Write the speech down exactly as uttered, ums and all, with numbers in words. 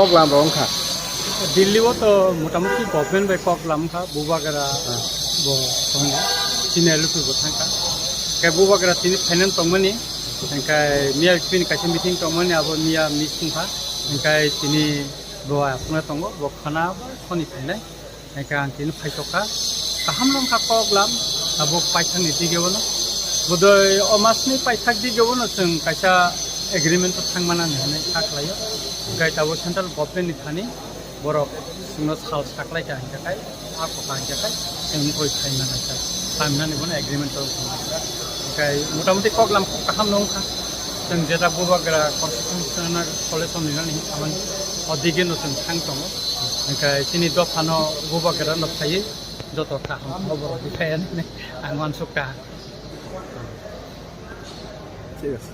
Kok lam rok wngkha. Delhi o to motamuti government bai kok lam wngkha, bubagra bo tongo, chini L P bo thangkha. Khe bubagra tini finance tongmani, hingkhe miya bini kaisa meeting tongmani, abo miya miss wngkha, hingkhe tini bo aswkno tongo, bo khana soni phainai. Hingkhe ang tini phaitokha, kaham wngkha kok lam, tabuk paithakni dige bono. Bodoi o masni paithak dige bono chwng kaisa agreement o thangmanani hwnwi kha khlaio. Hingkhe tabuk central government ni thani borok chwngno sal saklaikha hingkhe khai, a kokha hingkhe khai, chwng wngwi phaimani kha, phaimani bono agreement o thangkha. Hingkhe motamuti kok lam kok kaham wngkha. Chwng jeta bubagra constitutional college o nini hinwi thamani, o dige no chwng thang tongo. Hingkhe chini dophano bubagra no phaiwi joto kaham khobor rwdi khayan hinwi ang uansukha. Thik ase.